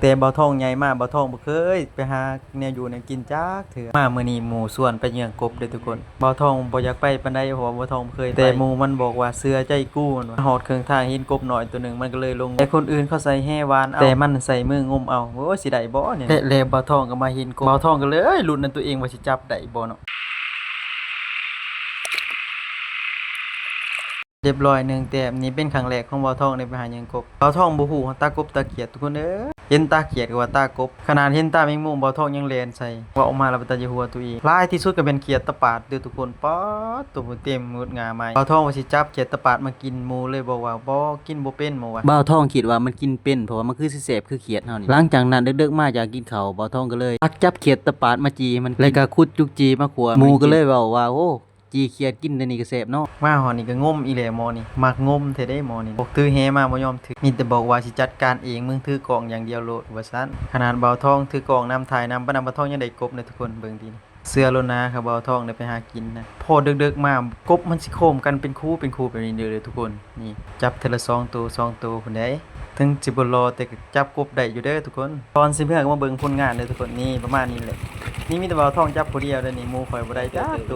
ແຕ່ບ່າວທອງໃຫຍ່ມາ ບ່າວທອງບໍ່ເຄີຍໄປຫາແນວຢູ່ແນວກິນຈັກເທື່ອ. ມາມື້ນີ້ໝູ່ຊວນໄປເຍືອງກົບເດ້ທຸກຄົນ. ບ່າວທອງບໍ່ຢາກໄປປານໃດ ເພາະວ່າບ່າວທອງບໍ່ເຄີຍໄປ. ແຕ່ໝູ່ມັນບອກວ່າເຊື່ອໃຈກູ ມັນວ່າ. ຮອດເຄິ່ງທາງເຫັນກົບນ້ອຍໂຕໜຶ່ງ ມັນກໍເລີຍລົງ. ແຕ່ຄົນອື່ນເຂົາໃສ່ແຫວານເອົາ ແຕ່ມັນໃສ່ມືງົມເອົາ. ໂອ້ຍ ຊິໄດ້ບໍ່ນີ້? ແລະ ແລ້ວບ່າວທອງກໍມາເຫັນກົບ. ບ່າວທອງກໍເລີຍລຸ້ນນຳຕົວເອງວ່າຊິຈັບໄດ້ບໍ່ເນາະ. ຮຽບຮ້ອຍ ໜຶ່ງແຕ້ມ. ນີ້ເປັນຄັ້ງແລກຂອງບ່າວທອງໄດ້ໄປຫາເຫຍື່ອກົບ. ບ່າວທອງບໍ່ຮູ້ຫາຕາກົບຕາຂຽດ ທຸກຄົນເອີຍ. ເຫັນຕາຂຽດກໍວ່າຕາກົບ. ຂະໜາດເຫັນຕາແມງມຸມ ບ່າວທອງຍັງແລ່ນໃສ່. ເວົ້າອອກມາແລ້ວເປັນຕາຢ້ານຫົວຕົວເອງ. ຫຼາຍທີ່ສຸດກໍແມ່ນຂຽດຕະປາດເດີ້ທຸກຄົນ. ປາດໂຕ ເຕັມໝົດງ່າໄມ້. ບ່າວທອງວ່າຊິຈັບຂຽດຕະປາດມາກິນ. ໝູ່ເລີຍບອກວ່າ ບໍ່ ກິນບໍ່ເປັນໝູ່ວ່າ. ບ່າວທອງຄິດວ່າມັນກິນເປັນ ເພາະວ່າມັນຄືຊິແຊບຄືຂຽດເຮົານີ້. ຫຼັງຈາກນັ້ນ ເດິກໆມາຢາກກິນເຂົ້າ ບ່າວທອງກໍເລີຍຕັກຈັບຂຽດຕະປາດມາຈີ່ມັນ ແລ້ວກໍຂຸດຈຸກຈີ່ມາຂົ້ວ. ໝູ່ກໍເລີຍເວົ້າວ່າ ໂອ້ ຈີ່ຂຽດກິນແນວນີ້ກໍແຊບເນາະ. ມາຮອດນີ້ກໍງົມອີກແລ້ວໝໍນີ້. ມັກງົມແທ້ເດ້ໝໍນີ້. ພວກຖືແຫມາບໍ່ຍອມຖື. ມີແຕ່ບອກວ່າຊິຈັດການເອງ ມຶງຖືກ້ອງຢ່າງດຽວໂລດວ່າຊັ້ນ. ຂະໜາດບ່າວທອງຖືກ້ອງນຳ ຖ່າຍນຳ ປານນັ້ນ ບ່າວທອງຍັງໄດ້ກົບເນາະທຸກຄົນ. ເບິ່ງຕິ ເຊື່ອໂລດນາ ຄັນບ່າວທອງໄດ້ໄປຫາກິນນະ. ພໍເດິກໆມາ ກົບມັນຊິໂຄມກັນເປັນຄູ່ເປັນຄູ່ແບບນີ້ເດີ້ທຸກຄົນ. ນີ້ ຈັບເທື່ອລະສອງໂຕ ສອງໂຕພຸ້ນເດ້. ເຖິງຊິບໍ່ຫຼໍ່ ແຕ່ກໍຈັບກົບໄດ້ຢູ່ເດີ້ທຸກຄົນ. ກ່ອນຊິເມືອກໍມາເບິ່ງຜົນງານເດີ້ທຸກຄົນ. ນີ້ປະມານນີ້ແຫຼະ. ນີ້ມີແຕ່ບ່າວທອງຈັບຜູ້ດຽວເດີ້ນີ້. ໝູ່ຂ້ອຍບໍ່ໄດ້ຈັກໂຕ.